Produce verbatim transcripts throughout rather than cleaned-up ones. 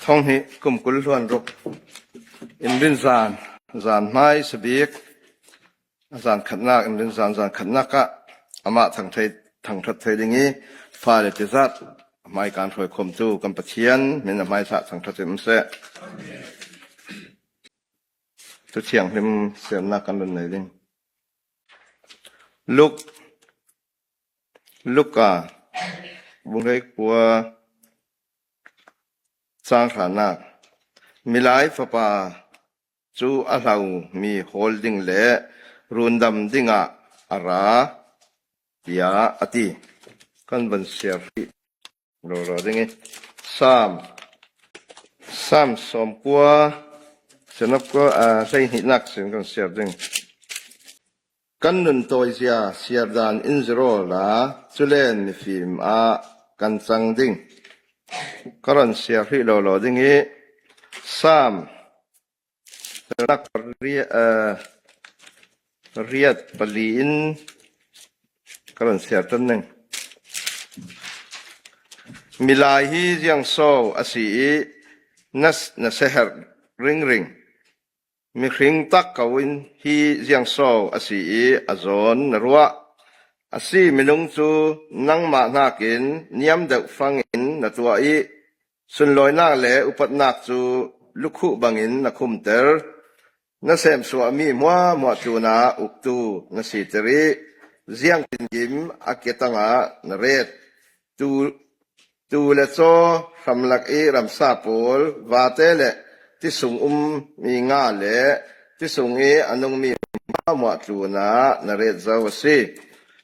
Thawng hnih kum kul hluan ruk, Inrinzan, zan hmai sabik, a zan khatnak, Inrinzan zan khatnak ah amah thangthei, thangthat thei ding i, fale tizat, a hmai kan hruai khawmtu kan Pathian min a hmaisa thangthat in um seh. Thu Thianghlim siamnak kan run nei ding. Luk, Luka, bung hleikua, chang hranak. Milai Fapa cu a hlo mi hawl ding le rundam dingah a ra, tiah a ti. Kan van siar hrih lawlaw ding i, Sam, Sam sawmkua, sianap kua, aa, hleihnihnak sin kan siar ding. Kan nun tawizia siar dan in zir awla, culen mifim ah kan cang ding. Ka ran siar hrih lawlaw ding i, Sam, nak pariat, eh, riat pali in ka ran siar tan ning. Milai hi ziang so a si i, na, na seher ringring. Mihring tak ko in hi ziang so a si i, a zawn na ruah. A si minung cu nangmah hnakin niam deuh fangin na tuah i, sunlawinak le upatnak cu lukhuh bangin na khumter. Na semsuahmi hmuahhmuah tlunah uktu na siter i, ziangtinkim a ketangah na ret. Tu, tu le caw, hramlak i ramsa pawl, vate le ti sung um mi nga le ti sung i a nungmi hmuahhmuah tlunah na ret zo a si.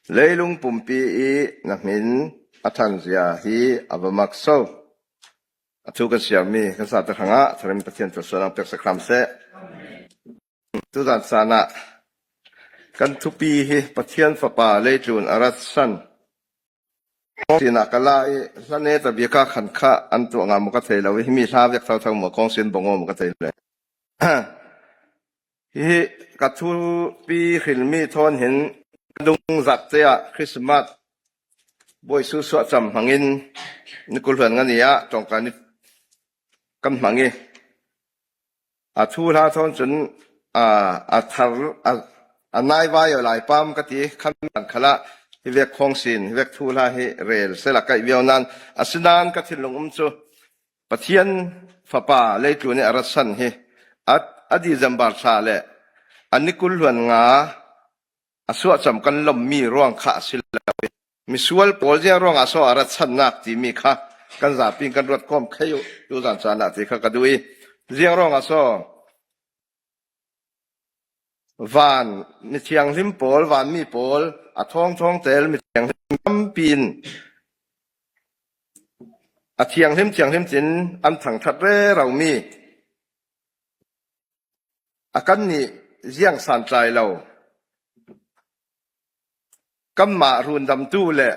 Leilung pumpi i na hmin a ṭhanzia hi a va mak so. A thu kan siarmi kan zate hrangah Thlarau Pathian thluasuahnak pek sak hram seh. Tuzan caan ah kan thupi hi Pathian Fapa leitlun a rat san. Kawngsin ah ka la i, hla ne ta bik ah khan kha an tuah ngam maw ka thei lo i, himi hla vek thotho maw, kawngsin bang aw maw ka thei lo. Hi ka thupi hrilmi thawn hin ka dung zat te ah Christmas buaisu suahcam hmangin ni kul hluan nga ni ah tawngka ni kan hmang i, a thuhla thawn cun, a, a thar, a, a naivai aw lai pam ka ti khan khalah hi vek khawngsin, hi vek thuhla hi rel sela kaih viau nan, asinain ka thinlung um cu Pathian Fapa leitlun i a rat san hi a, a December thla le a ni kul hluan nga a suahcam kan lawmmi ruang kha a si lo. Misual pawl ziang ruangah so a rat sannak timi kha kan zapi in kan ruat kawm khei uh. Tuzan caan ah ti kha ka duh i, ziang ruangah so van mithianghlim pawl, vanmi pawl, a thawngthawng tel mithianghlim tampi in a thianghlim thianghlim tin an thangṭhat rero mi a kannih ziang santlai lo, kanmah rundamtu le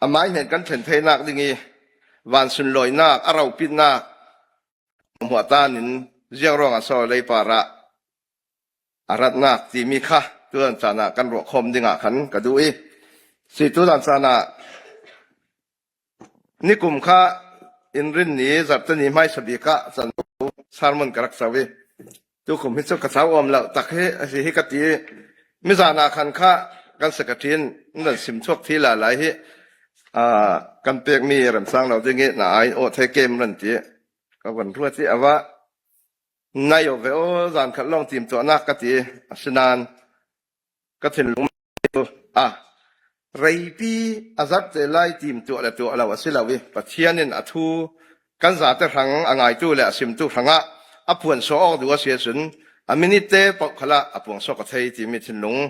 amai hnen kan thlen theinak ding i van sunlawinak a ropitnak hmuahtan in ziang ruangah so leipar ah a ratnak timi kha tuzan caan ah kan ruahkhawm dingah khan ka duh i, si tuzan caan ah nikum kha Inrin ni zarhte ni hmaisa bik ah can sermon ka rak co i, tukum hi cu ka co awm lo tak hi a si hi ka ti i, mizan ah khan kha kan secretary in nan sim thuak thi lai lai hi, aa, kan pekmi remsang lo ding i na ai aw thei kem ran ti ka van ruat i a va nai aw ve aw, zan khat lawng timtuahnak ka ti i, asinain ka thinlung a reipi a zat te lai timtuah le tuah lo a si lo i, Pathian in a thu kan zate hrang a ngaitu le a simtu hrangah a puan suah awk duh a si ahcun a minute te paoh khalah a puang suak a thei timi thinlung,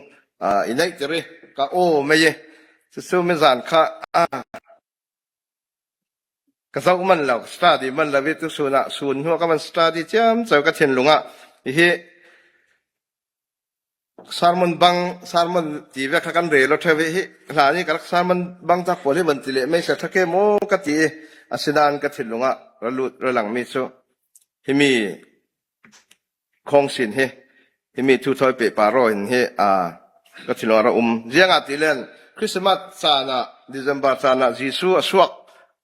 aa, i neihter i ka aw mei i, cucu mizan kha, aa, ka zoh man lo, ka study man lo i, tusun ah sun hnu ah ka van study ciamco ka thinlung ah hi sermon bang, sermon ti vek kha kan rel aw ṭheu i, hi hlan i ka rak sermon bang tak pawl hi van ti leh meisa ṭha ke maw ka ti i, asinain ka thinlung ah ra lut ra langmi cu himi khawngsin hi, himi thu thawi pehpar aw in hi, aa, ka thinlung ah ra um. Ziangahtile Christmas caan ah, December caan ah Jesuh a suak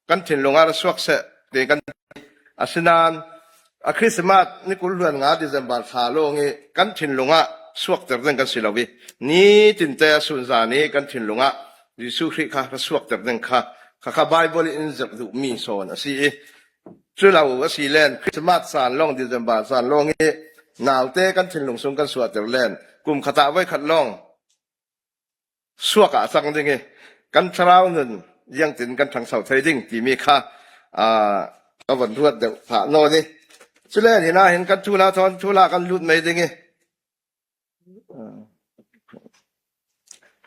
kan thinlungah ra suak seh, ti kan, asinan, a Christmas ni kul hluan nga December thla lawng hi kan thinlungah suakter ding kan si lo hi. Nitinte a sunzan hi kan thinlungah Jesuh Khrih kha ra suakter ding kha, kha kha Bible in zep duh mi sawn a si hi. Cu lo a si len, Christmas san lawng, December san lawng hi naute kan thinlung sung kan suahter len, kum khat ah voi khat lawng suak ah a cang ding hi, kan thlarau nun ziangtin kan ṭhangso thei ding timi kha, aa, ka von ruat deuh phah nawn hi. Cu len, hinah hin kan thula thawn thula kan lut mai ding hi.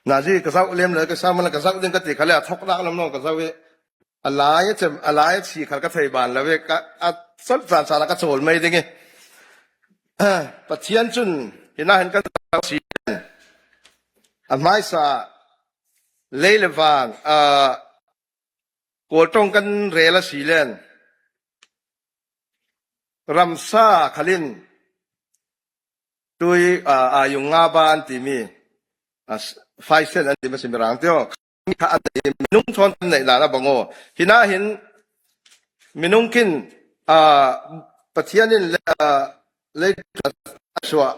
Nazi ka zoh lem lo, ka saman ka zoh ding ka ti kha le, a thoknak lam lawng ka zoh hi. A lai a cem, a lai a si kha ka thei ban lo hi, ka, a cawlh caan caan a ka cawl mai ding hi. Pathian cun hinah hin kan zoh si len, a hmaisa lei le van, aa, kawlṭong kan rel a si len, ramsa khalin tui, aa, aa yung nga ba an timi, aa, s-, five cent an timi, si Mirang tio, mi kha an nei, minung thawn kan neih dan a bang aw. Hinah hin minung khin, aa, Pathian in le, aa, lei a suah,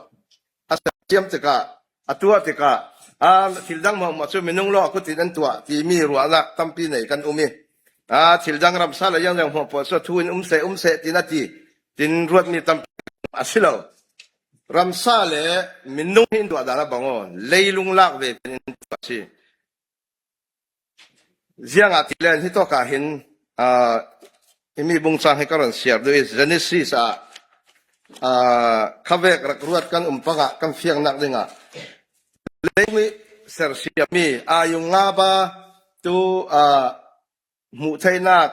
a siam tikah, a tuah tikah, a thil dang hmuahhmuah cu minung lawng a kut in an tuah timi ruahnak tampi nei kan um hi. A thil dang ramsa le ziangziang hmuahhmuah cu thu in um seh, um seh, tin a ti. Tin ruatmi tampi a si lo. Ramsa le minung hi in tuah dan a bang aw, leilung lak ve in tuah a si. Ziangahtile hitawk ah hin, aa, himi bungcang hi ka ron siar duh i, Genesis ah, aa, khavek rak ruat kan um pangah kan fiangnak dingah leimi sersiammi aa yung nga ba tu, aa, hmuh theinak,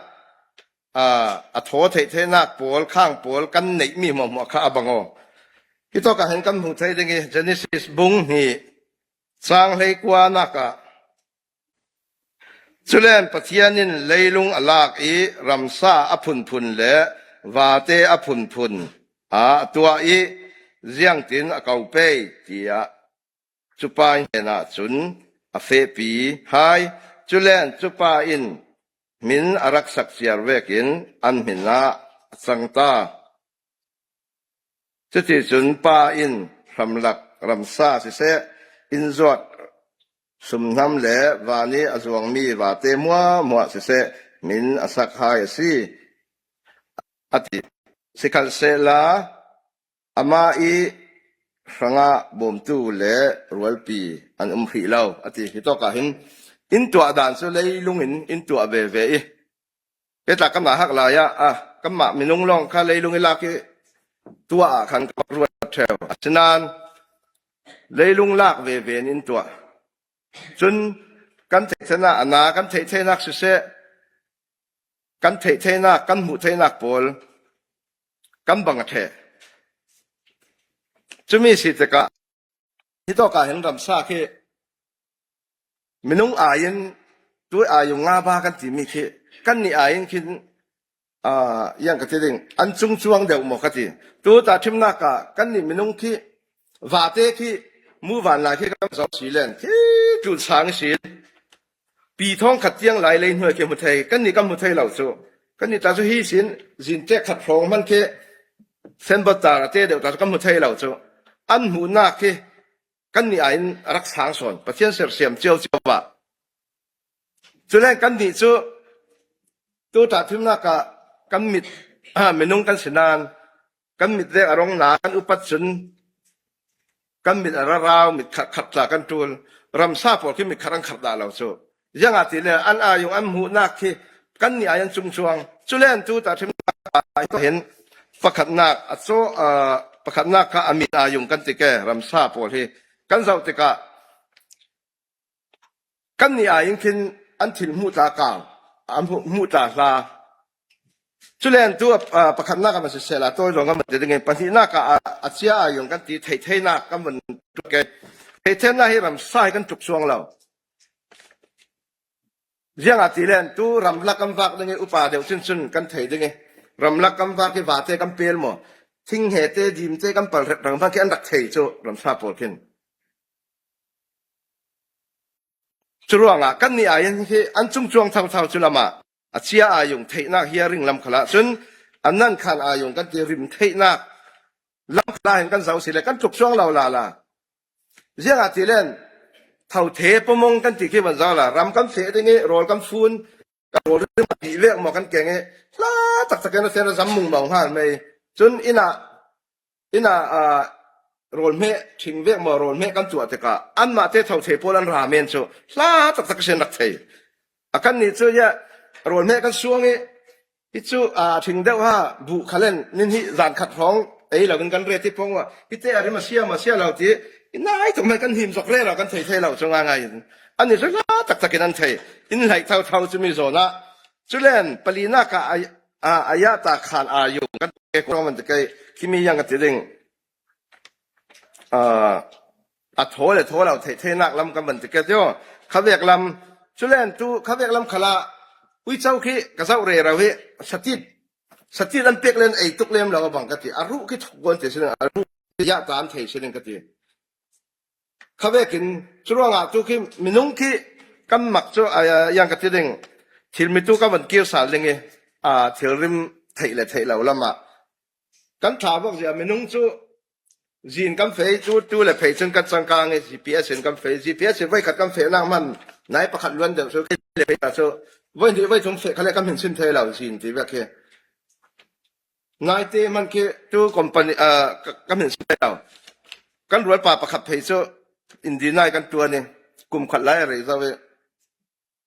aa, a thaw theih theinak pawl, khang pawl kan neihmi hmuahhmuah kha a bang aw. Hitawk ah hin kan hmuh thei ding i, Genesis bung hnih cang hleikuanak ah, culen Pathian in leilung a lak i ramsa a phunphun le vate a phunphun a tuah i, ziangtin a ko pei, tiah cupa hnenah cun a fehpi hai. Culen cupa in hmin a rak sak ciar vekin an hmin ah a cang ta. Cuticun pa in hramlak ramsa siseh, innzuat sumhnam le van i a zuangmi vate hmuahhmuah siseh, hmin a sak hai a si, a ti. Sikhalsehla amah i hrangah bawmtu le rualpi an um hrih lo, a ti. Hitawk ah hin in tuah dan cu leilung in in tuah veve i, Peter kanmah hak lai ah, ah, kanmah minung lawng kha leilung i lak i tuah ah khan ka ruat ṭheu. Asinain leilung lak veve in in tuah. Cun kan theih theinak a na, kan theih theinak siseh, kan theih theinak, kan hmuh theinak pawl kan bang a ṭheh. Cumi si tikah, hitawk ah hin ramsa khi minung aiin tui aa yung nga ba kan timi khi kannih aiin khin, aa, yang ka ti ding, an cungcuang deuh maw ka ti. Tu tahṭhimnak ah kannih minung khi vate khi muvanlai khi kan zoh si len khi tlutsang ihsin, pi thawng khat tiang lai lei hnuai khi hmu thei, kannih kan hmu thei lo cu. Kannih ta cu hi sin, zin tek khat hrawng hman khi senbawt tar a te deuh ta cu kan hmu thei lo cu. An hmuhnak khi kannih aiin a rak sang sawn, Pathian sersiam cio cio ah. Cule kannih cu tu tahṭhimnak ah kan mit, ah, minung kan si nain, kan mit vek a rong na kan upat cun kan mit a rarau, mit khat khat tla kan ṭul. Ramsa pawl khi mit khat an khat dah lo cu. Ziangahtile an aa yung an hmuhnak khi kannih aiin an cungcuang. Cule an tu tahṭhimnak ah hin pakhatnak a caw, aa, pakhatnak kha a min aa yung kan ti ke, ramsa pawl hi kan zoh tikah, kannih aiin khin an thil hmuh tla kau, an hmuh, hmuh tla hla. Cule an tu, aa, pakhatnak a man siseh la, tawi zong a man ti dingin, pahnihnak ah a, a cia aa yung kan ti, theihtheinak kan van tuk ke. Theihtheinak hi ramsa hi kan tuk cuang lo. Ziangahtile an tu ramlak kan vak ding i, upa deuh cincin kan thei ding i, ramlak kan vak i vate kan pel maw? Thinghete, dimte kan pal rep rang vak i an rak thei cu ramsa pawl khin. Curuangah kannih aiin khi an cungcuang thotho cu lamah a cia a yung theihnak hi a ring lam khalah cun a nan khan a yung kan ti rim theihnak lam khalah hin kan zoh si le kan tluk cuang lo lala. Ziangah ti len thothe pumung kan ti khi van zoh la ram kan feh ding i rawl kan fun kan rawl rim a ti vek maw kan keng i hla taktak in a sen a zam mung mawng hal mai. Cun inn ah inn ah, aa, rawl hmeh thing vek maw rawl hmeh kan tuah tikah anmah te thothe pawl an ra men cu hla taktak a sen rak thei. A kan ni cu ya rawl hmeh kan suang i hi cu, aa, thing deuh ha buh khalen nin hi zan khat hrawng ei lo in kan ret i pong ah hi te a rim a siam a sia lo ti i nai tuk hmanh kan him zok rero kan thei thei lo cu ngaingai in an ni cu hla taktak in an thei. In hlaih thotho cu mi zawn ah cu len palinak ah a, a, a ya ta khan a yung kan te kong man te kei khi mi yang ka ti ding. Aa, a thaw le thaw lo theih theinak lam kan van ti ke tio. Khavek lam, cu len tu khavek lam khalah uico khi ka zoh rero hi satit, satit an pek len ei tuk lem lo a bang ka ti. A ruh khi thuk guan ti si len a ruh ya ta an thei si len ka ti. Khavek in cu ruangah tu khi minung khi kan mak cu a yang ka ti ding thil mi tu kan van kir sal ding i, aa, thil rim theih le theih lo lamah kan ṭha bak zia minung cu zin kan fei cu tu le phei cun kan cangkang i G P S in kan fei. G P S in voi khat kan fehnak hman nai pakhat luan deuh cu kei le phei ta cu voi hnih voi thum feh khale kan hin sim thei lo zin ti vek hi. Naite hman khi tu company, ah, ka, kan hin sim thei lo. Kan rualpa pakhat phei cu Indi nai kan tuan i kum khat lai a rei zo i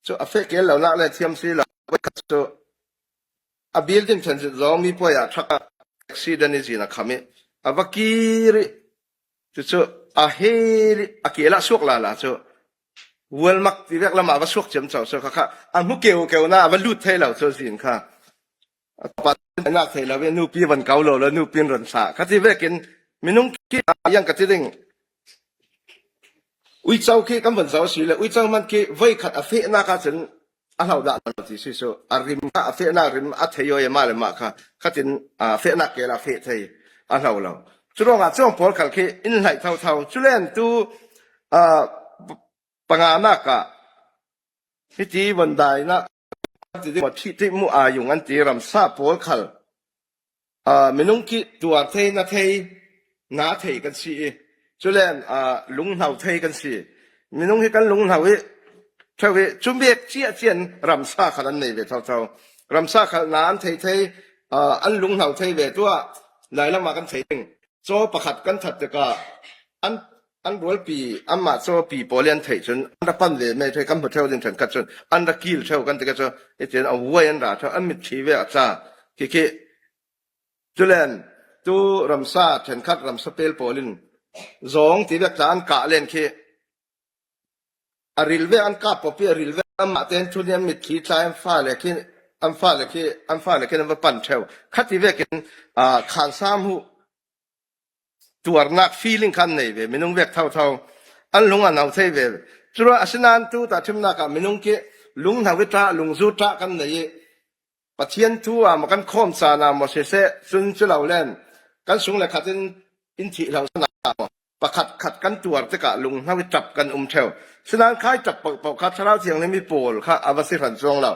cu a feh kel lonak le thiam si lo. Voi khat cu a building ṭhen zit zong mi puai ah truck ah accident i zin a kham i a va kir i cucu a hel i a kel ah suak lala cu vualmak ti vek lam ah a va suak ciamco cu kha kha a hmu keu keu na a va lut thei lo cu zin kha. A tawpa nak thei lo i nupi van kau lo lo nupi in ran sa kha ti vekin minung khi a yang ka ti ding. Uico khi kan van zoh si le uico hman khi voi khat a fehnak ah cun a hlo dah lo ti si cu a rim kha a fehnak rim a thei aw i mah le mah kha khatin, aa, fehnak kel a feh thei a hlo lo. Cu ruangah cuang pawl khal khi in hlaih thotho. Cu len tu, aa, panganak ah hiti van dainak ti ding maw, thih tih mu aa yung an ti ramsa pawl khal, aa, minung khi tuar thei, na thei, na thei kan si i, cu len, aa, lunghno thei kan si. Minung hi kan lunghno i, theu i, cu mek ciah cian ramsa khal an nei ve thotho. Ramsa khal na an thei thei, aa, an lunghno thei ve tuah, lailam ah kan thei ding. Caw pakhat kan that tikah an, an rualpi, anmah cawpi pawl i an theih cun an ra pan ve mei thei kan hmu theu ding ṭhenkhat cun an ra kil theu kan tikah cun hitin a vuai an ra theu, an mitthli ve a ca. Khi khi cu len tu ramsa ṭhenkhat ramsa pel pawl in zawng ti vek ca an kah len khi a ril vek an kap pawp i a ril vek anmah tein thu nih an mitthli tlai an fale khi an fale khi an fale khi an va pan theu. Khati vekin, aa, khansam huh tuarnak feeling kha an nei ve, minung vek thotho an lung a no thei ve. Curuangah asinain tu tahṭhimnak ah minung khi lungno i ṭah, lungzu ṭah kan nei i Pathian thu ah maw kan khawm caan ah maw siseh, cun cu lo len kan sung le khat in in thih hlo sana maw pakhat khat kan tuar tikah lungno i ṭap kan um theu. Sinain khai ṭap pohpoh kha Thlarau Thianghlim i pawl kha a va si hran cuang lo.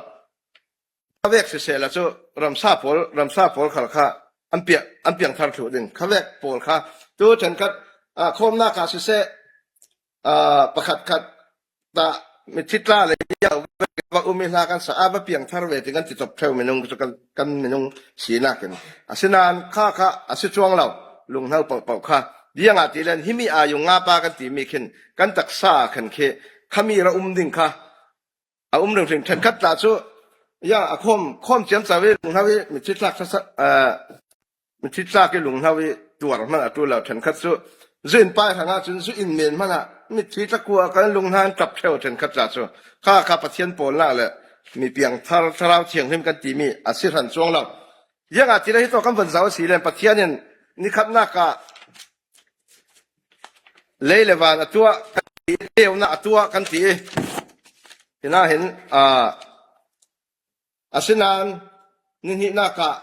A vek siseh la cu ramsa pawl, ramsa pawl khal kha an piang, an piangthar thluh ding. Kha vek pawl kha tu ṭhenkhat, aa, khawmnak ah siseh, aa, pakhat khat tah mitthli tla le yau va um i hla kan sa a va piangthar ve ti kan ti top theu minung cu kan, kan minung sinak in. Asinain kha kha a si cuang lo, lungno pohpoh kha. Ziangah ti len himi aa yung nga pa kan timi khin kan taksa khan khi khami ra um ding kha a um ringring. Ṭhenkhat tla cu ya a khawm, khawm ciamco i lungno i mitthli tlak thasa, aa, mitthli tlak i lungno i tuar hmanh a ṭul lo. Ṭhenkhat cu zu in pai hrangah cun zu in men hmanh ah mitthli tlak kua kan lungno an ṭap theu. Ṭhenkhat tla cu kha kha Pathian pawlnak le mi piangthar Thlarau Thianghlim kan timi a si hran cuang lo. Ziangah ti le hi tawh kan van zoh a si len Pathian in nikhatnak ah lei le van a tuah kan ti, leunak a tuah kan ti i. Hinahin, aa, asinain nihnihnak ah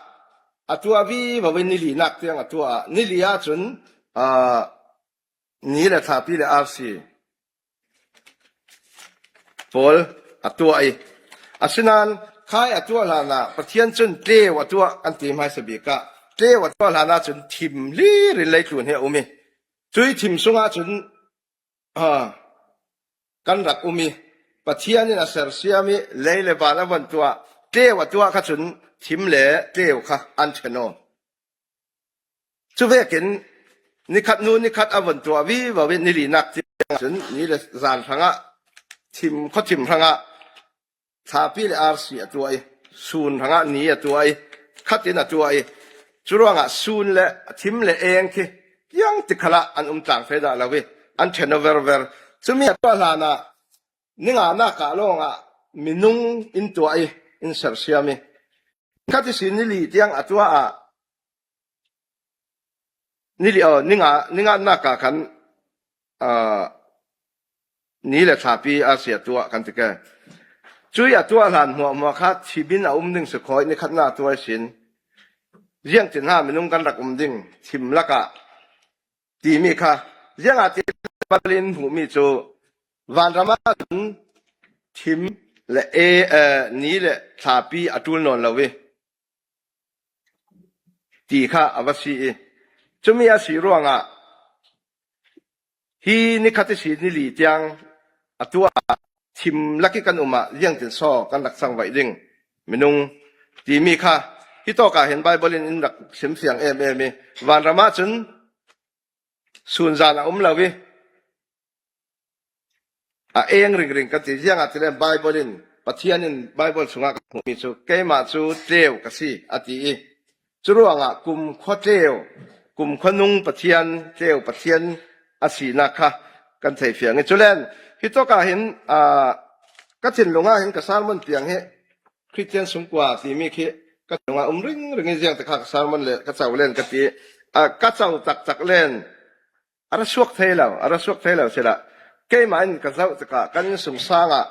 a tuah vivo i nilinak tiang a tuah ah nili ahcun, aa, ni le thlapi le arsi pawl a tuah i. Asinain khai a tuah hlanah Pathian cun tleu a tuah kan ti hmaisa bik ah, tleu a tuah hlanah cun thim hlir in leitlun hi a um i, cui thim sungah cun, ha, kan rak um i, Pathian in a sersiam i, lei le van a von tuah, tleu a tuah kha cun thim le tleu kha an ṭhen aw. Cuvekin nikhat hnu nikhat a von tuah vivo i, ni linak tiang cun ni le zan hrangah, thim, khuathim hrangah thlapi le arsi a tuah i, sun hrangah ni a tuah i, khat in a tuah i, curuangah sun le thim le eng khi tiang ti khalah an um tlang thei dah lo i, an ṭhen aw verver. Cumi a tuah hlanah ni nganak ah lawngah minung in tuah i, in sersiam i, khat ihsin ni li tiang a tuah ah, ni li, aw, ni nga, ni nganak ah khan, ah, ni le thlapi arsi a tuah kan ti ke. Cui a tuah hlan hmuahhmuah kha thim in a um ding si khawi, ni khatna a tuah ihsin. Ziangtin ha minung kan rak um ding thim lakah timi kha, ziangahtile Bible in hmuhmi cu vanram ah cun thim le e, eh, ni le thlapi a ṭul nawn lo i, ti kha a va si i, cumi a si ruangah hi nikhat ihsin ni li tiang a tuah ah thim lak i kan um ah ziangtin saw kan rak cangvaih ding minung timi kha, hi tawk ah hin Bible in in rak simfiang em em i, vanram ah cun sunzan a um lo i, a eng ringring kan ti. Ziangahtile Bible in, Pathian in Bible sungah kan hmuhmi cu, keimah cu tleu ka si, a ti i, curuangah kumkhua tleu, kumkhua nung Pathian, tleu Pathian a sinak kha kan theifiang i, culen hi tawk ah hin, aa, ka thinlung ah hin ka sermon piang hi Khristian sungkua timi khi ka thinlung ah um ringring i, ziangte kha ka sermon le ka co len ka ti, aa, ka co taktak len a ra suak thei lo, a ra suak thei lo sila. Keimah in ka zoh tikah kan innsungsang ah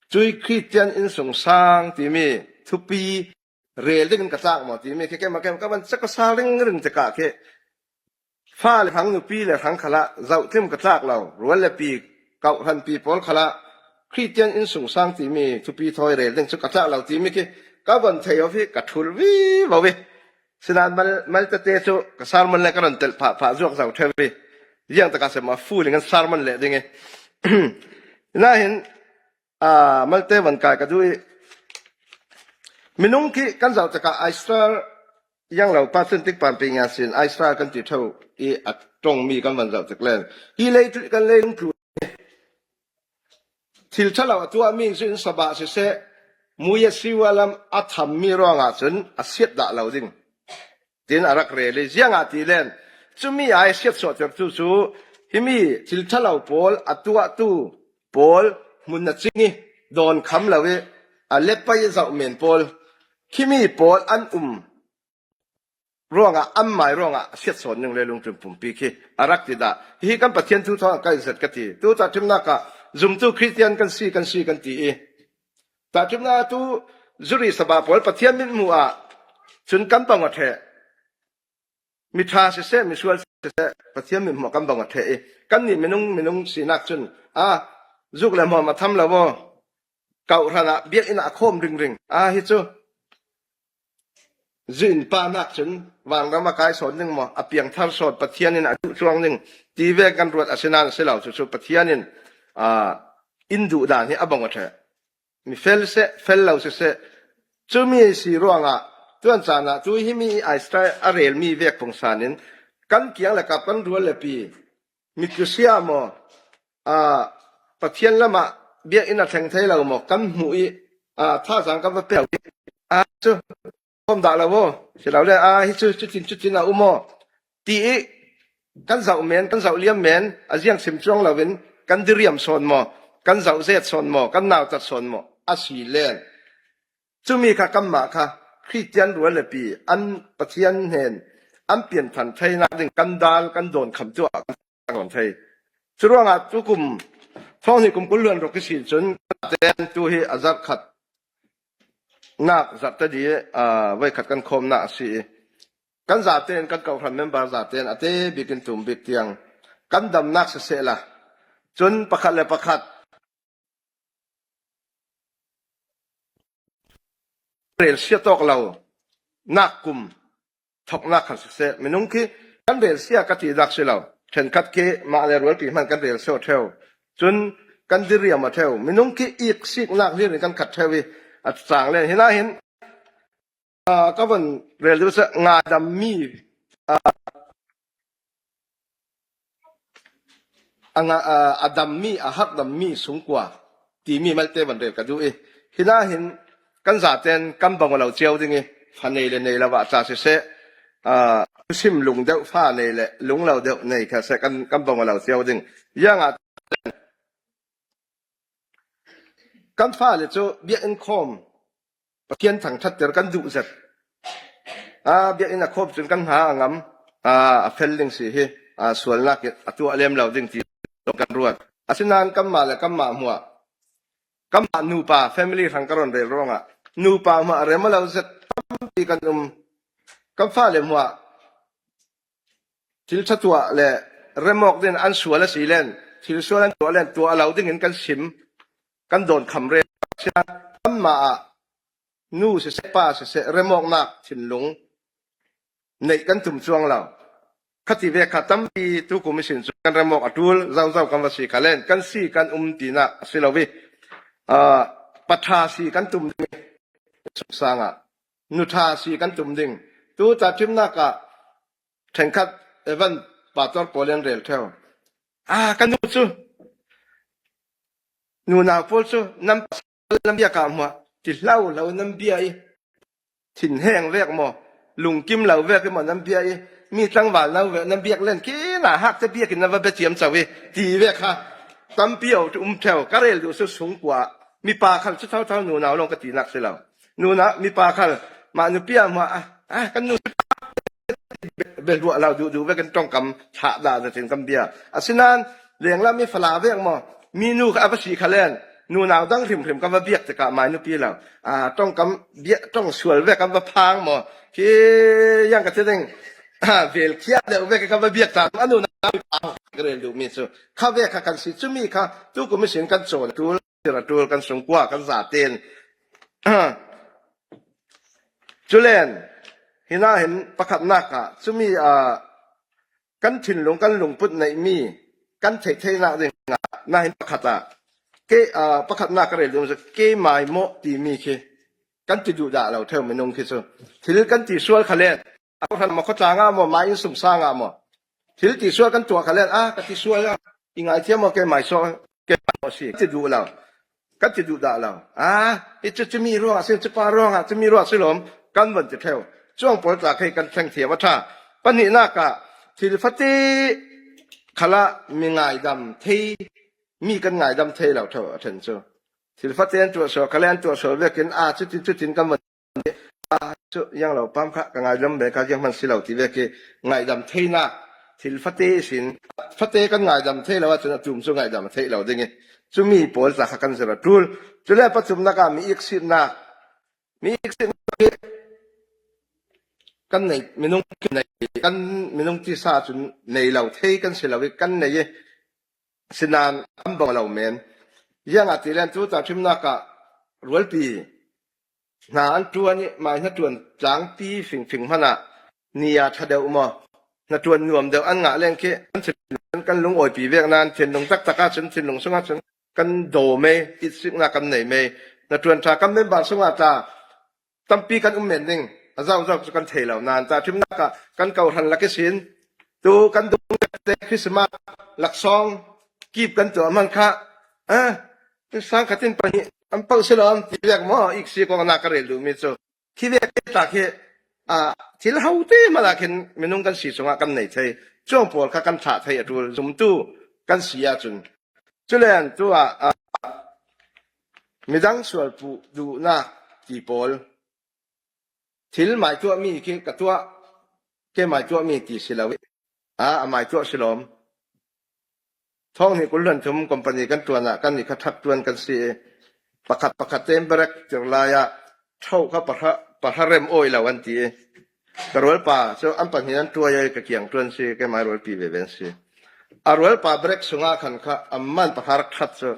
cui Khristian innsungsang timi thupi rel dingin ka tlak maw timi khi keimah, keimah ka van cak ka sa ringring tikah khi fa le hrang, nupi le hrang khalah zohtlim ka tlak lo, rual le pi, kauhhranpi pawl khalah Khristian innsungsang timi thupi thawi rel ding cu ka tlak lo timi khi ka von thei aw i, ka ṭhul vivo i. Sinain mal, mal tete cu ka sermon le ka ron telh phah phah zuak zo ṭheu i, ziangtak ah seh maw, full in kan sermon leh ding i. Nain, aa, malte von kai ka duh i, minung khi kan zoh tikah Israel, ziang lo pa cun tikpampi ngian sin Israel kan ti ṭheu i, a ṭongmi kan von zoh tik len hi lei, kan lei lungtlu thil ṭha lo a tuahmi in cun sabah siseh, muya siwa lam a thammi ruangah cun a siat dah lo ding, tiin a rak rel i, ziangahtile cumi ai siat suahtertu cu himi thil ṭha lo pawl a tuahtu pawl hmun a cing i, dawn kham lo i, a lepai a zoh men pawl, khimi pawl an um ruangah, anmai ruangah a siat sawn ning le lungtun pumpi khi a rak ti dah. Hi kan Pathian thu thawng ah ka in zet ka ti. Tu tahṭhimnak ah zumtu Khristian kan si, kan si kan ti i, tahṭhimnak tu zuri sabah pawl Pathian mithmuh ah cun kan bang aw ṭheh. Miṭha siseh, misual siseh, Pathian mithmuh ah kan bang aw ṭheh i, kannih minung, minung sinak cun, a, zuk le hmawm a tham lo aw. Kauhran ah biakinn ah a khawm ringring. A, hi cu zin pa nak cun vanram a kai sawn ding maw, a piangthar sawn, Pathian in a duh cuang ding ti ve kan ruat a si nain a si lo. Cucu Pathian in, aa, in duh dan hi a bang aw ṭheh. Mi fel seh, fel lo siseh, cumi si ruangah tuan caan ah tu himi Israel a relmi vek pungsan in kan kiang le kap, kan rual le pi, mitlusia maw, aa, Pathian lamah biakinn a thleng thei lo maw, kan hmuh i, aa, thazaang kan va pek i, aa, cu khawm dah lo maw, si lo le, aa, hi cu cutin, cutin a um maw, ti i kan zoh men, kan zoh liam men, a ziang sim cuang loin kan diriam sawn maw, kan zoh zet sawn maw, kan nautat sawn maw, a si len. Cumi kha kanmah kha Khristian rual le pi an Pathian hnen an pianthang theinak ding kan dal, kan dawn kham tu ah kan tang thei. Curuangah tukum thawng hnih kum kul hluan ruk ihsin cun zaten tu hi a zarh khat nak zarh tadi, aa, voikhat kan khawmnak a si i, kan zaten, kan kawhhran member zaten a te bik in tum bik tiang kan damnak sisehla, cun pakhat le pakhat, relsia tawk lo nak kum thoknak khat siseh, minung khi kan relsia ka ti dak si lo. Ṭhenkhat khi mah le rualpi hman kan relsia ṭheu. Cun kan diriam a ṭheu. Minung khi iksiknak hlir in kan khat ṭheu i a cang len. Hinahin, aa, ka von rel duh seh, ngaidam mi, aa, a nga-, a, a dammi, a harhdammi sungkua timi malte van rel ka duh i, hinahin kan zaten kan bang aw lo cio ding i, fa nei le nei lo ah ca siseh, a, thusim lung deuh fa nei le lung lo deuh nei kha seh kan, kan bang aw lo cio ding. Ziangah kan fale cu biakinn khawm Pathian thangṭhatter kan duh zet. A, biakinn a khawm cun kan hna a ngam, a, a fel ding si hi, a, sualnak i a tuah lem lo ding ti kan ruat. Asinain kanmah le kanmah hmuah, kanmah nupa family hrang ka rawn rel ruangah nupa hmuah rem aw lo zet tampi kan um. Kan fale hmuah thil ṭha tuah le remawk ding an sual a si len, thil sual an tuah len, tuah lo dingin kan sim, kan dawn kham rel. Kanmah ah nu siseh, pa siseh, remawknak thinlung neih kan tum cuang lo. Khati vek kha tampi tu kum ihsin cu kan remawk a ṭul, zauzau kan va si kha len, kan si kan um tinak a si lo i, aa, pa ṭha si kan tum ding i, sungsang ah nu ṭha si kan tum ding. Tu tahṭhimnak ah ṭhenkhat Evan pastor pawl in rel ṭheu. A, ka nu cu, nunau pawl cu nan pasal nan biak ah hmuah ti hlo hlo nan bia i, thinheng vek maw, lungkim lo vek i maw nan bia i, mi tlangval no vek nan biak len khi na hak te biak in nan va bia ciamco i, ti vek kha tampi aw um ṭheu. Ka rel duh cu sungkua mipa khal cu thotho nunau lawng ka tinak si lo. Nunau mipa khal mah nupi ah hmuah, a, a, kan nu bia hluah lo duhduh vekin ṭongkam thlah dah zetin kan bia. Asinain lenglam i fala vek maw, mi nu kha a va si kha len, nunau dang hrimhrim kan va biak tikah mai nupi lo, a, ṭongkam bia, ṭong sual vek kan va phang maw, khi yang ka ti ding, a, velkhia deuh vek kan va biak ta, a nunau ka rel duhmi cu kha vek kha kan si. Cumi kha tu kum ihsin kan cawn a ṭul, a ṭul, kan sungkua, kan zaten. Culen, hinahin pakhatnak ah, cumi, ah, kan thinlung, kan lungput neihmi, kan theihtheihnak ding ah, nahin pakhat ah, ke, ah, pakhatnak ka rel ding cu, keimai maw timi khi kan ti duh dah lo ṭheu minung khi cu. Thil kan ti sual kha len, a hran maw, khuatlangah maw, mai inn sungsangah maw, thil ti sual kan tuah kha len, a, ka ti sual a, i ngaithiam maw, keimai sual, keimai maw si, kan ti duh lo. Kan ti duh dah lo. A, hi cu cumi ruangah si, cupa ruangah, cumi ruangah si lawm, kan von ti ṭheu. Cuang pawl tla khi kan thleng thiam a ṭha. Pahnihnak ah thil fate khalah mi ngaidam thei, mi kan ngaidam thei lo ṭheu a ṭhen cu. Thil fate an tuah sual kha le an tuah sual vekin, a, cutin, cutin kan von, a, cu yang lo pam kha ka ngaidam ve kha ziang hman si lo ti vek i, ngaidam theinak, thil fate sin, fate kan ngaidam thei lo ahcun a tum cu ngaidam a theih lo ding i, cumi pawl tla kha kan zir a ṭul. Cule pathumnak ah mi iksiknak, mi iksiknak hi kan nei, minung nei, kan minung tisa cun nei lo thei kan si lo i, kan nei i, sinain kan bang lo men. Ziangahtile tu tahṭhimnak ah rualpi hna an ṭuan i, mai hnaṭuan tlangpi fingfing hmanh ah ni a ṭha deuh maw, hnaṭuan nuam deuh an ngah len khi kan thinlung kan lungawipi vek nain, thinlung taktak ahcun, thinlung sungah cun kan daw mei, itsiknak kan nei mei. Hnaṭuan ṭha kan member sungah tla tampi kan um men ding a zauzau cu kan thei lo nain, tahṭhimnak ah kan kohhran lak ihsin tu kan dungte Christmas laksawng kip kan tuah hmanh kha, a, sang khatin pahnih an poh si lo an ti vek maw, iksik awknak ka rel duhmi cu. Khi vek tak hi, a, thil hote hmanh ah khin minung kan si cungah kan nei thei. Cuang pawl kha kan thlah thei a ṭul, zumtu kan si ahcun. Culen tu ah, a, midang sual puh duhnak ti pawl, thil mai tuahmi khi ka tuah, ke mai tuahmi ti si lo i, a, a mai tuah si lawm. Thawng hnih kul hluan thum company kan ṭuan ah kan nih kha ṭhak ṭuan kan si i, pakhat pakhat tein brek tir lai ah ṭhoh kha pahra, pahra rem awi lo an ti i, ka rualpa cu an pahnih an ṭuai i ka kiang ṭuan si, keimai rualpi veve an si. A rualpa brek sungah khan kha amah pahra rak ṭhat cu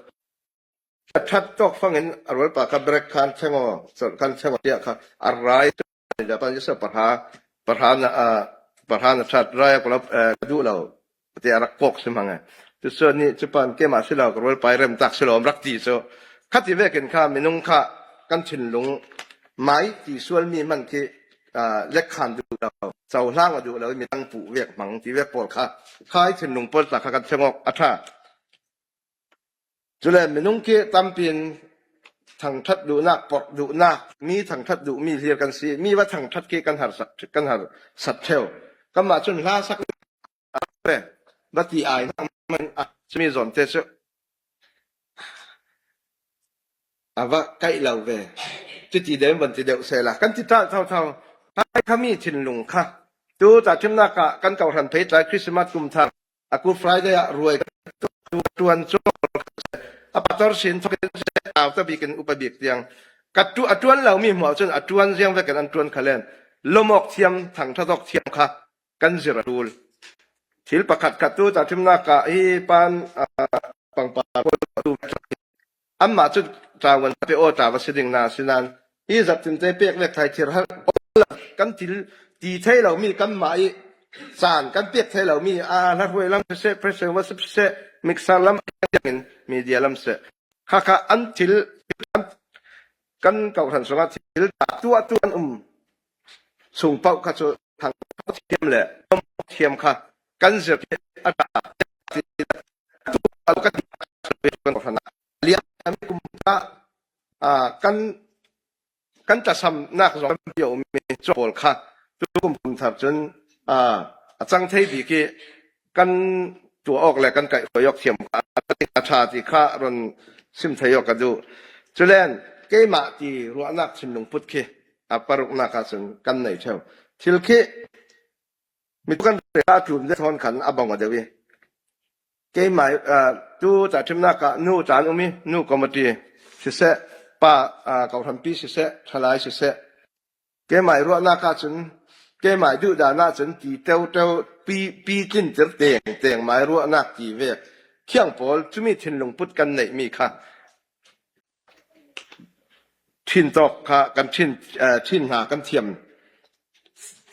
a that tawk fangin a rualpa kha break khan thleng aw, chawlh khan thleng aw tiah kha a rai. Japan Jesu pahra, pahra na, a, pahra na that rai a kula, eh, ka duh lo. Ti a rak kawk sim hang e. Cu saw nih cu pan keimah si lo, ka rualpa i remtak si lo, rak ti cu. Khati vekin kha minung kha kan thinlung mai ti sual mi hman khi, a, lekkhan duh lo, cohlang a duh lo, midang puh vek hmang ti vek pawl kha, kha i thinlung pawl ta kha kan thleng awk a ṭha. Cule minung khi tampi in thangṭhat duhnak, porh duhnak, mi thangṭhat duh mi hlir kan si, mi va thangṭhat khi kan har sak, kan har sat ṭheu. Kanmah cun hla sak ve, va ti ai hna man, a, cumi zawn te cu a va kaih lo ve. Cuti deuh in van ti deuh sehla kan ti ṭalh thotho. Hai kha mi thinlung kha tu tahṭhimnak ah kan kawhhran pheitlai Christmas kum thar a Good Friday ah ruai kan ṭuan cu a pastor sin thawk in au ta bik in upa bik tiang ka tu a ṭuan lo mi hmuah cun a ṭuan ziang vekin an ṭuan kha len lomawk thiam, thangṭhat awk thiam kha kan zir a ṭul. Thil pakhat khat tu tahṭhimnak ah hi pan, aa, pangpar pawl tu anmah cu ṭawan pe aw ṭa va si ding na si nan hi zat tinte pek vek thai thir har kan thil ti thei lo mi kanmah i caan kan pek thei lo mi a hla hruai lam siseh, pressure va siseh, mixer lam in media lam seh kha kha an thil kan, kan kawhhran sungah thil tuah tu an um sung paoh kha cu thang thiam le thiam kha kan zir a ta liam kum ta, aa, kan kan tlasamnak zong kan bia um mi cu pawl kha tu kum kum thar cun, aa, a cang thei bik i kan tuah awk le kan kaih hruai awk thiam kha a ṭha ti kha ron sim thei awk ka duh. Culen keimah ti ruahnak thinlung put khi a paruknak ah cun kan nei ṭheu. Thil khi mi tu kan rel a tlum deuh thawn khan a bang aw deuh i keimah, aa, tu tahṭhimnak ah nu caan um i nu committee siseh, pa, aa, kawhhranpi siseh, ṭhalai siseh, keimah ruahnak ahcun, keimah duhdan ahcun ti teuhteuh pi, pi tlinter tengteng mai ruahnak ti vek khiang pawl cumi thinlung put kan neihmi kha ṭhin tawk kha kan ṭhin, eh, ṭhin hna kan thiam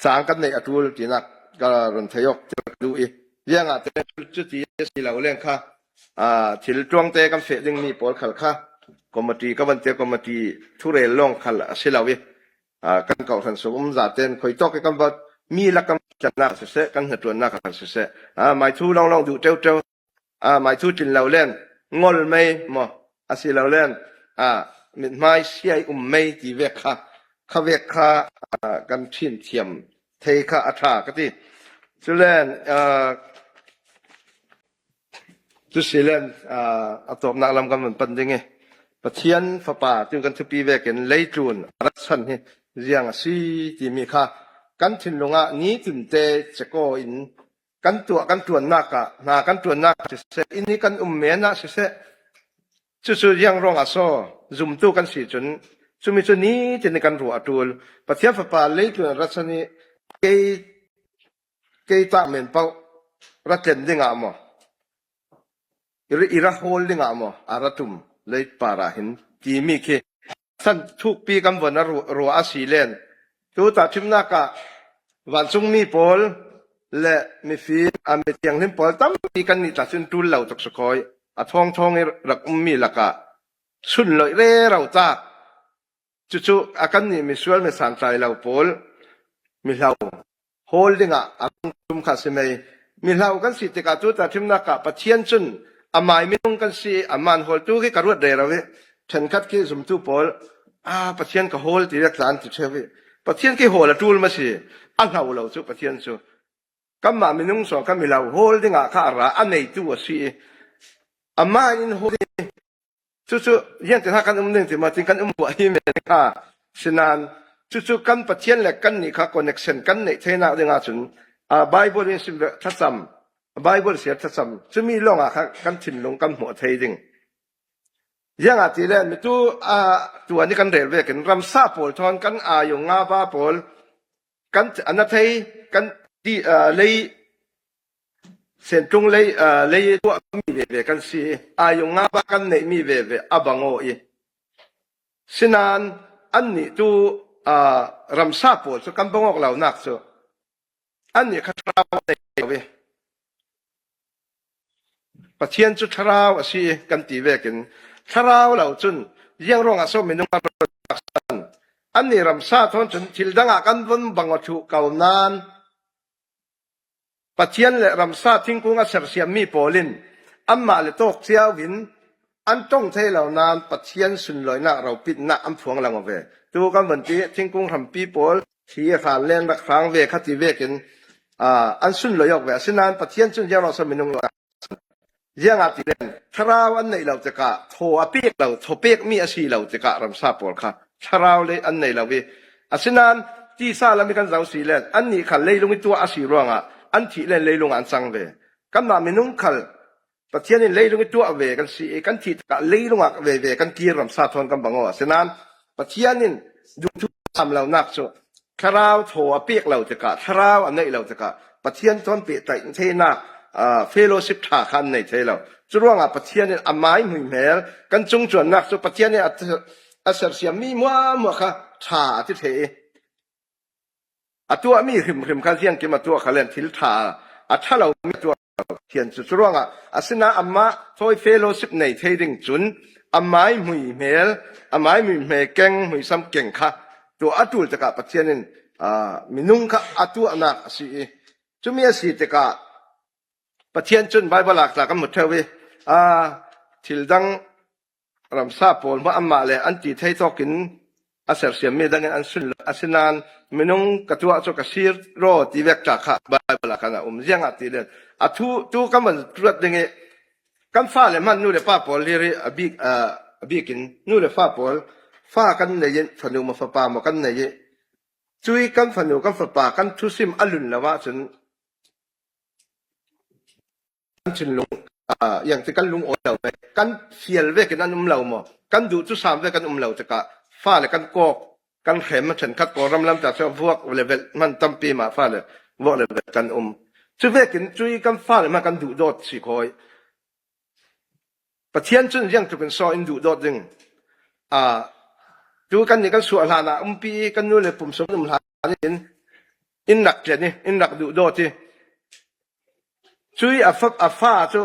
cang kan neih a ṭul tinak ka run thei awk ka duh i ziangahtile cuti a si lo leng kha, ah, thil ṭuangte kan feh dingmi pawl khal kha committee ka vante committee thurel lawng khal a si lo i, aa, kan kawhhran sung um zaten khuitawk i kan va mi lak kan hnaṭuannak siseh, kan hnaṭuannak a siseh, aa, maithu lawnglawng duh ṭeuṭeu, aa, maithu tlin lo len ngol mei maw a si lo len, aa, mithmai siai um mei ti vek kha, kha vek kha, aa, kan ṭhin thiam thei kha a ṭha ka ti. Culen, aa, Cu si len, aa, a tawpnak lam kan van pan ding i Pathian Fapa tu kan thupi vekin leitlun a rak san hi ziang a si timi kha kan thinlung ah nitin te cekaw in kan tuah kan ṭuannak ah, hna kan ṭuannak ah siseh, inn i kan um men ah siseh, cucu ziang ruangah saw zumtu kan si cun cumi cu nitin i kan ruah a ṭul. Pathian Fapa leitlun a rak san i kei kei tah men paoh ra tlen dingah maw, i ra, i ra hawl dingah maw, a ra tum lei par ah hin timi khi san thukpi kan von a ruah, ruah a si len. Tu tahṭhimnak ah vancungmi pawl le mifim, a mi thianghlim pawl tampi kan nih tla cun ṭul lo tuk sukhawi a thawngthawng i rak ummi lakah sunloih rero tak Cucu a kannih misual misan tlai lo pawl mihlo hawl dingah a tum kha si mei. Mihlo kan si tikah tu tahṭhimnak ah Pathian cun amai minung kan si i, amah hawltu khi ka ruat rero i, ṭhenkhat khi zumtu pawl, a, Pathian ka hawl ti vek tla an ti ṭheu i, Pathian khi hawl a ṭul maw si, a hlo lo cu Pathian cu. Kanmah minung sawn kan mihlo hawl dingah kha a ra a neitu a si i, amah in hawl i, Cucu, ziangtin ha kan um ding ti maw, tin kan um buah hi men kha si nan, cucu kan Pathian le kannih kha connection kan neih theinak ding ahcun, aa, Bible in sim ve thlacam, Bible siar thlacam, cumi lawngah kha kan thinlung kan hmuh thei ding. Ziangahtile, mitu, aa, tuan i kan rel vekin, ramsa pawl thawn kan aa, ngava pawl, kan a na thei, kan ti, aa, lei, Sentlung lei, aa, lei tuah mi veve kan si i, aiung nga ba kan neih mi veve a bang aw i. Sinan, annih tu, aa, ramsa pawl cu kan bang awk lo nak cu, annih kha thlarau an nei lo i. Pathian cu thlarau a si i kan ti vekin, thlarau lo cun ziang ruangah so minung an rak san? Annih ramsa thawn cun thil dangah kan von bang aw thuh ko nan, Pathian le ramsa thingkung a sersiammi pawl in anmah le tawk cio in an ṭong thei lo nan Pathian sunlawinak ropitnak an phuang lang aw ve. Tu kan von ti thingkung hrampi pawl hi hran len rak hrang ve kha ti vekin, aa, an sunlawi awk ve. Asinain Pathian cun ziang ruang so minung lawi ziangahtile thlarau an neih lo tikah thaw a pek lo, thaw pekmi a si lo tikah ramsa pawl kha thlarau le an nei lo i. Asinain tisa lam i kan zoh si len annih kha leilung i tuah a si ruangah an thih len leilung ah an cang ve. Kanmah minung khal Pathian in leilung i tuah ve kan si i, kan thih tikah leilung ah veve kan kir ramsa thawn kan bang aw. Asinain Pathian in duhthusam lonak cu thlarau thaw a pek lo tikah, thlarau a neih lo tikah Pathian thawn pehtaih theinak, aa, fellowship ṭha kha an nei thei lo. Curuangah Pathian in a mai hmuihmel kan cung cuannak cu Pathian in a, a sersiammi hmuahhmuah kha ṭha a ti thei i, a tuahmi hrimhrim kha ziangkim a tuah kha len thil ṭha, a ṭha lomi a tuah lo Pathian cu. Curuangah asinain amah thawi fellowship nei thei ding cun a mai hmuihmel, a mai hmuihmel keng, hmuisam keng kha tuah a ṭul tikah Pathian in, aa, minung kha a tuahnak a si i, cumi a si tikah Pathian cun Baibal ah tla kan hmu ṭheu i, aa, thil dang ramsa pawl hmanh anmah le an ti thei tawkin a sersiammi dangin an sun lo. Asinain minung ka tuah cu ka si raw ti vek ṭha kha Baibal ah kan a um. Ziangahtile a thu tu kan van ṭuat ding i, kan fale hmanh nu le pa pawl hi a bik, aa, a bikin nu le fa pawl, fa kan nei i, fanu maw fapa maw kan nei i, cui kan fanu kan fapa kan thusim a lun lo ahcun kan thinlung, aa, iangti kan lung awi lo ve. Kan fial vekin an um lo maw? Kan duh cu sam vek kan um lo tikah fale kan kawk, kan hrem a ṭhenkhat Kawlram lam ta cu vuak le velh hman tampi mah fale vuak le velh kan um. Cu vekin cui kan fale hmanh kan duhdawt si khawi. Pathian cun ziangtlukin saw in duhdawt ding. Aa, tu kan nih kan suah hlan ah umpi i kan nu le pum sung um hlan in in rak tlen i, in rak duhdawt i. Cui a fa, a fa cu,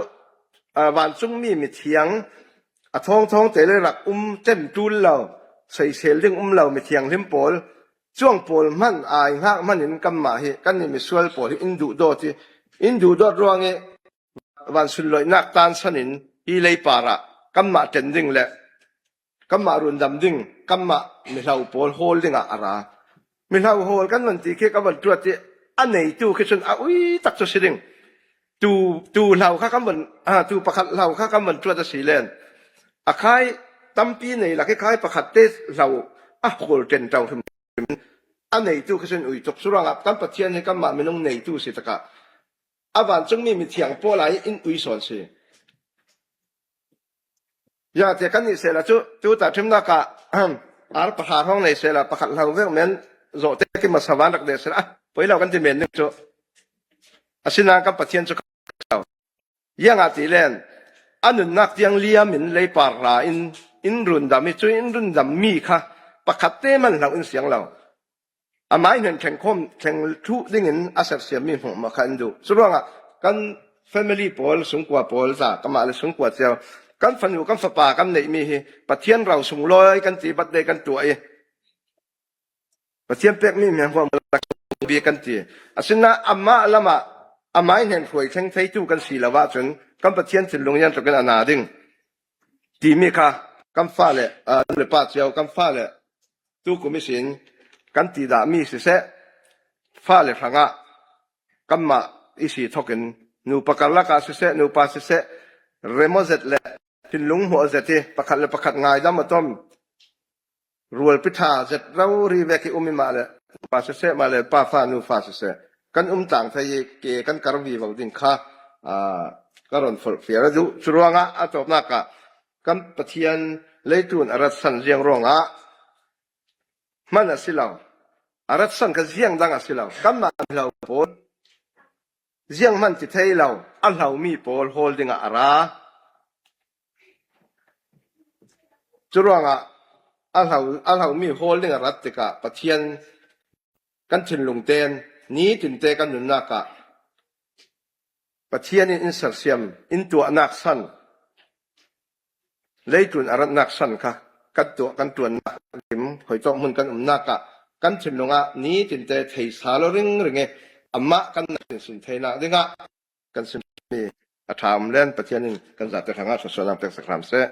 aa, vancungmi mithiang, a thawngthawng te le rak um, tem ṭul lo, seisel ding um lo mithiang hlim pawl, cuang pawl hmanh, aa, i hngak hmanh in kanmah hi, kan nih misual pawl hi in duhdawt i, in duhdawt ruang i, van sunlawihnak tansan in hi leipar ah kanmah ṭen ding le kanmah rundam ding, kanmah mihlo pawl hawl dingah a ra. Mihlo hawl kan van ti khi kan van ṭuat i, a neitu khi cun a ui tak cu si ding. Tu, tu hlo kha kan van, aa, tu pakhat hlo kha kan van ṭuat a si len, a khai tampi nei lak i khai pakhat te hlo a hawl ṭen ṭo hrim. A neitu khi cun ui tuk. Curuangah kan Pathian hi kanmah minung neitu si takah a vancungmi mithiang pawl ah in ui sawn si. Ziangah tiah kan nih sehla cu, tu tahṭhimnak ah, ar pahra hrawng nei sehla pakhat hlo vek men zawh te khi masa van rak deh sehla, ah, poi lo kan ti men ding cu. Asinain kan Pathian cu ziangahtile a nunnak tiang liam in leipar ra in, in rundam i, cu in rundam mi kha pakhat te hmanh hlo in siang lo. Amah in hin thlengkhawm, thleng thluh dingin a sersiammi hmuahhmuah kha in duh. Curuangah kan family pawl, sungkua pawl ta, kanmah le sungkua cio, kan fanu, kan fapa kan neihmi hi Pathian ro sunglawi kan ti, birthday kan tuah i, Pathian pekmi hmuahhmuah bik kan ti. Asinain amah lamah amah in hin hruai thleng theitu kan si lo ahcun kan Pathian thinlung ziangtlukin a na ding timi kha kan fale, aa, nu le pa cio, kan fale tu kum ihsin kan ti dahmi siseh, fale hrangah kanmah i si thokin nupa karlak ah siseh, nupa siseh, rem aw zet le thinlung hmuah zet i pakhat le pakhat ngaidam a tom, rualpi ṭha zet rori vek i um i mah le nupa siseh, mah le pa fa, nu fa siseh, kan um tlang thei i ke kan kar vivo ding kha, aa, ka ron forhfial a duh. Curuangah a tawpnak ah kan Pathian leitlun a ratsan ziang ruangah hman a si lo. A ratsan kha ziang dang a si lo. Kanmah mihlo pawl, zianghman ti thei lo, a hlomi pawl hawl dingah a ra. Curuangah a hlo, a hlomi hawl dingah rat tikah Pathian kan thinlungte in nitinte kan nunnak ah Pathian in in sersiam, in tuahnak san, leitlun a ratnak san kha kan tuah, kan ṭuannak lim hoitawk hmun kan umnak ah kan thinlung ah nitinte theisa lo ringring i amah kan na sinsin theinak dingah kan simmi a ṭha um len Pathian in kan zate hrangah thluasuahnak peksak hram seh.